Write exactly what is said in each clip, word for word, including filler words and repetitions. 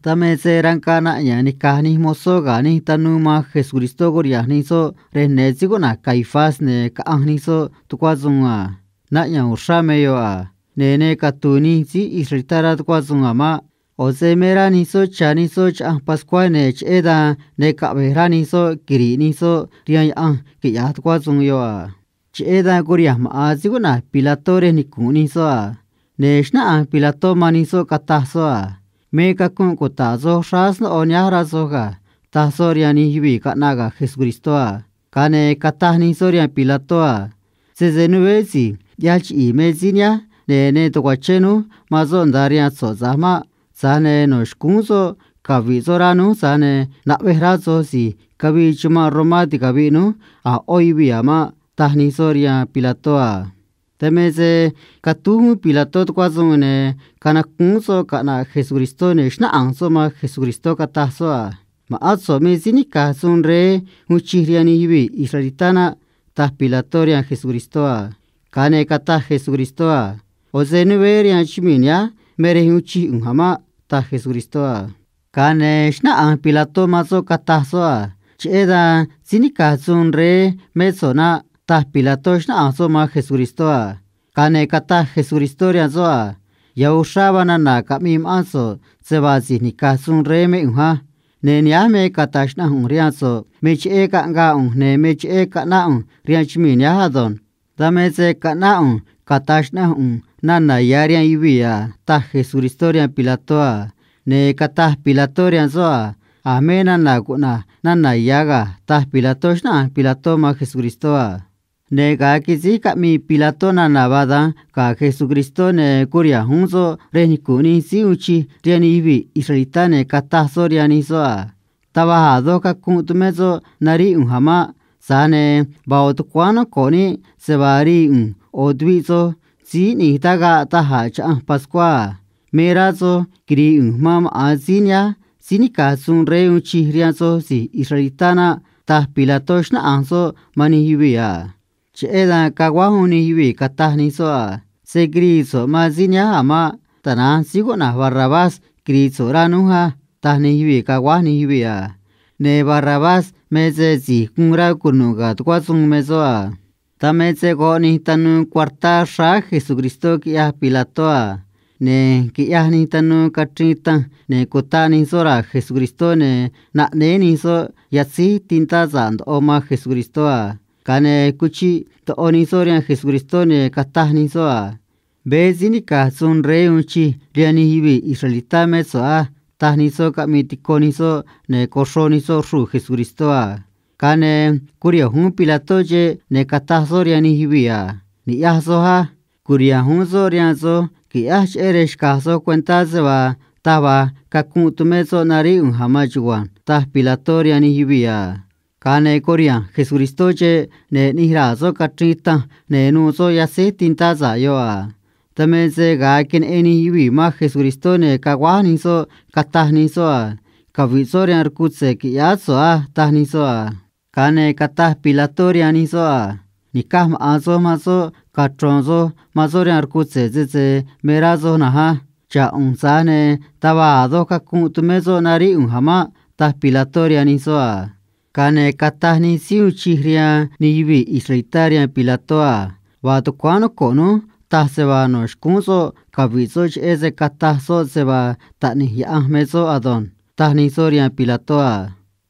Dan me se ranga̱ naꞌya̱a̱n nica̱j nij mozó ga̱ nij tanuu man Jesucristó curiha̱nj nij soꞌ rej ne̱ síí cuꞌna̱j Caifás, ne̱ caꞌanj nij soꞌ tucuá suun a: ―Naꞌya̱a̱n uxrá me yoꞌ a. Ne̱ ne catu̱u̱ nij síí israelitá rá tucuá suun a̱ maꞌ. ꞌO̱ se me rá nij soꞌ cha̱ nij soꞌ chaꞌanj Pascuá, ne̱ cheꞌé dan ne caꞌve̱j rá nij soꞌ quiri̱ꞌ nij soꞌ rihaan Yaꞌanj quiꞌya̱j tucuá suun yoꞌ a. Cheꞌé dan curiha̱nj maꞌa̱n síí cuꞌna̱j Pilató rej nicu̱nꞌ nij soꞌ a. Ne̱ xnáꞌanj Pilató man nij soꞌ, cataj soꞌ a: ―Me cacunꞌ cuta̱ꞌ soj xráá sno̱ꞌo nihánj, rá soj ga̱ ―taj soꞌ rihaan nij yuvii̱ caꞌnaꞌ ga̱ Jesucristó a. Ga̱a ne̱ cataj nij soꞌ rihaan Pilató a: ―Sese nuveé si̱j ꞌyaj chiꞌi̱i̱ me síí nihánj, ne̱ ne tucuachén núj man soꞌ nda̱a rihaan so̱ꞌ tza̱j maꞌ. Tza̱j ne̱ no̱ xcúún soꞌ cavi̱ꞌ soꞌ rá núj, tza̱j ne̱ naꞌvej rá soj si̱j cavii chumanꞌ Romá ticavi̱ꞌ núj a̱ ꞌó yuvii̱ a̱ maꞌ ―taj nij soꞌ rihaan Pilató a. Dan me se catúj uún Pilató tucuá suun, ne̱ canacúún soꞌ caꞌna̱ꞌ Jesucristó, ne̱ xnáꞌanj soꞌ man Jesucristó, cataj soꞌ a: ―Ma̱ꞌán so̱ꞌ me síí nica̱j suun rey uun chij rihaan nij yuvii̱ israelitá naꞌ ―taj Pilató rihaan Jesucristó a. Ga̱a ne̱ cataj Jesucristó a: ―ꞌO̱ se nuveé rihaan chumii̱ nihánj me rej uun chij ꞌu̱nj a̱ maꞌ ―taj Jesucristó a. Ga̱a ne̱ xnáꞌanj Pilató man soꞌ, cataj soꞌ a: ―Cheꞌé dan síí nica̱j suun rey mé so̱ꞌ naꞌ ―taj Pilató, xnáꞌanj soꞌ man Jesucristó a. Ga̱a ne̱ cataj Jesucristó rihaan soꞌ a: ―Ya̱ uxrá vaa nana̱ caꞌmii ma̱ꞌán so̱ꞌ se vaa si̱j nica̱j suun rey mé ꞌu̱nj á. Ne̱ nihánj me cata̱j xnaꞌanj ꞌu̱nj rihaan so̱ꞌ me cheꞌé caꞌngaa ꞌu̱nj, ne̱ me cheꞌé caꞌnáꞌ ꞌu̱nj rihaan chumii̱ nihánj ado̱nj. Dan me se caꞌnáꞌ ꞌu̱nj cata̱j xnaꞌanj ꞌu̱nj nana̱ ya̱ rihaan yuvii̱ a ―taj Jesucristó rihaan Pilató a. Ne̱ cataj Pilató rihaan soꞌ a: ―A̱ me nana̱ cuꞌna̱j nana̱ ya̱ ga̱ ―taj Pilató, xnáꞌanj Pilató man Jesucristó a. Ne̱ ga̱a quisíj caꞌmii Pilató nana̱ vaa da̱nj ga̱ Jesucristó, ne̱ curiha̱nj uún soꞌ rej nicu̱nꞌ nij síí uun chij rihaan nij yuvii̱ israelitá, ne̱ cataj soꞌ rihaan nij soꞌ a: ―Taj va̱j a̱ doj cacunꞌ tumé soꞌ naríꞌ ꞌu̱nj a̱ maꞌ. Tza̱j ne̱ vaa ꞌo̱ tucuáán noco̱ꞌ níꞌ se vaa rii ꞌu̱nj ꞌo̱ tuviꞌ soj síí ꞌni̱j tagaꞌ da̱j a̱ chaꞌanj Pascuá a. Me rá soj quiri̱i̱ ꞌu̱nj man maꞌa̱n síí nihánj síí nica̱j suun rey uun chij rihaan soj si̱j israelitá naꞌ ―taj Pilató, xnáꞌanj soꞌ man nij yuvii̱ a. Cheꞌé dan caguáj uún nij yuvii̱, cataj nij soꞌ a: ―Se̱ quiri̱i̱ so̱ꞌ man síí nihánj a̱ maꞌ. Tana̱nj síí cuꞌna̱j Barrabás quiri̱i̱ so̱ꞌ rá núj á ―taj nij yuvii̱, caguáj nij yuvii̱ a. Ne̱ Barrabás me se si̱j guun rá cunu̱ꞌ ga̱ tucuá suun me soꞌ a. Dan me se goꞌ nij tanuu cuartá xráá Jesucristó, quiꞌyaj Pilató a. Ne̱ quiꞌyaj nij tanuu cachriin tanj, ne̱ cutaꞌ nij soꞌ raa̱ Jesucristó, ne̱ naꞌnéé nij soꞌ yatzíj tintá sa̱ꞌ ndoꞌo man Jesucristó a. Ga̱a ne̱ cuchiꞌ ndoꞌo nij soꞌ rihaan Jesucristó, ne̱ cataj nij soꞌ a: ―Veé síí nica̱j suun rey uun chij rihaan nij yuvii̱ israelitá mé so̱ꞌ á ―taj nij soꞌ caꞌmii tico nij soꞌ, ne̱ coxro nij soꞌ xruu̱ Jesucristó a. Ga̱a ne̱ curiha̱nj uún Pilató cheꞌ, ne̱ cataj soꞌ rihaan nij yuvii̱ a: ―Ni̱ꞌyaj soj á. Curiha̱nj uún soꞌ rihaan soj, qui̱ꞌyáj cheꞌé rej xca̱j soj cuentá se vaa taj va̱j cacunꞌ tumé soꞌ naríꞌ ꞌu̱nj a̱ man chugua̱nj ―taj Pilató rihaan nij yuvii̱ a. Ga̱a ne̱ curiha̱nj Jesucristó cheꞌ, ne̱ ꞌni̱j raa̱ soꞌ cachriin tanj, ne̱ nuû soꞌ yatzíj tintá sa̱ꞌ yoꞌ a. Dan me se ga̱a queneꞌen nij yuvii̱ man Jesucristó, ne̱ caguáj nij soꞌ, cataj nij soꞌ a: ―Cavi̱ꞌ soꞌ rihaan rcutze̱, qui̱ꞌyáá so̱ꞌ á ―taj nij soꞌ a. Ga̱a ne̱ cataj Pilató rihaan nij soꞌ a: ―Ni̱caj maꞌa̱n soj man soꞌ, cachro̱n soj man soꞌ rihaan rcutze̱ sese me rá soj na̱nj á. Xa̱ꞌ ꞌu̱nj, tza̱j ne̱ taj va̱j a̱ doj cacunꞌ tumé soꞌ naríꞌ ꞌu̱nj a̱ maꞌ ―taj Pilató rihaan nij soꞌ a. Ga̱a ne̱ cataj nij síí uun chij rihaan nij yuvii̱ israelitá rihaan Pilató a: ―Vaa tucuáán noco̱ꞌ núj, taj se vaa no̱ xcúún soꞌ cavi̱ꞌ soꞌ, cheꞌé se cataj soꞌ se vaa Taꞌni̱j Yaꞌanj me soꞌ ado̱nj ―taj nij soꞌ rihaan Pilató a.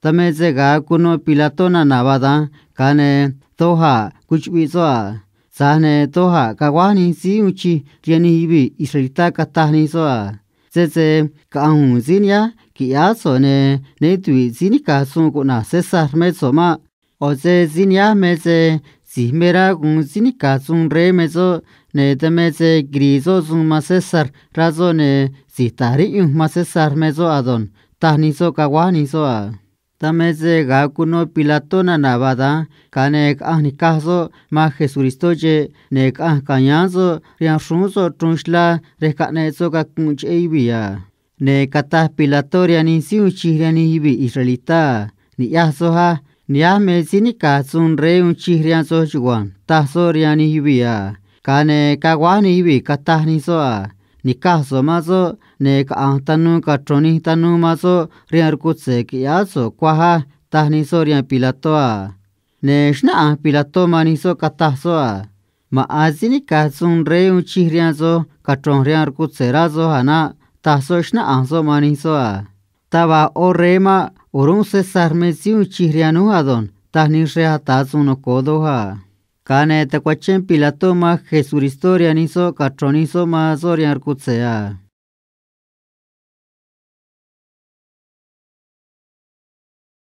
Dan me se ga̱a cuno Pilató nana̱ vaa da̱nj, ga̱a ne̱ doj a̱ cuchuꞌviꞌ soꞌ a. Tza̱j ne̱ doj a̱ caguáj nij síí uun chij rihaan nij yuvii̱ israelitá, cataj nij soꞌ a: ―Sese caꞌa̱nj u̱u̱n síí nihánj qui̱ꞌyáá so̱ꞌ, ne̱ né tuvi̱ꞌ síí nica̱j suun cuꞌna̱j César mé so̱ꞌ maꞌ. ꞌO̱ se síí nihánj me se si̱j me rá gu̱un síí nica̱j suun rey me soꞌ, ne̱ dan me se quiri̱i̱ soꞌ suun man César, rá soꞌ, ne̱ si̱j ta̱j riꞌyunj man César me soꞌ ado̱nj ―taj nij soꞌ, caguáj nij soꞌ a. Dan me se ga̱a cuno Pilató nana̱ vaa da̱nj, ga̱a ne̱ caꞌanj ni̱caj soꞌ man Jesucristó cheꞌ, ne̱ caꞌanj ca̱yáán soꞌ rihaan xrúún soꞌ chruun xlá rej caꞌneꞌ soꞌ cacunꞌ cheꞌé yuvii̱ a. Ne̱ cataj Pilató rihaan nij síí uun chij rihaan nij yuvii̱ israelitá a: ―Ni̱ꞌyaj soj á. Nihánj me síí nica̱j suun rey uun chij rihaan soj chugua̱nj ―taj soꞌ rihaan nij yuvii̱ a. Ga̱a ne̱ caguáj nij yuvii̱, cataj nij soꞌ a: ni̱caj so̱ꞌ man soꞌ, ne̱ caꞌa̱nj tanuu cachro̱n nij tanuu man soꞌ rihaan rcutze̱ qui̱ꞌyáá so̱ꞌ cuaj á ―taj nij soꞌ rihaan Pilató a. Ne̱ xnáꞌanj Pilató man nij soꞌ, cataj soꞌ a: ―Maꞌa̱n síí nica̱j suun rey uun chij rihaan soj cachro̱nj rihaan rcutze̱ rá soj a̱ naꞌ ―taj soꞌ, xnáꞌanj soꞌ man nij soꞌ a. ―Taj va̱j ꞌó rey maꞌ. O̱rúnꞌ César me síí uun chij rihaan núj ado̱nj ―taj nij xrej ata̱ suun noco̱o doj a. Ga̱a ne̱ tacuachén Pilató man Jesucristó rihaan nij soꞌ cachro̱n nij soꞌ man soꞌ rihaan rcutze̱ a.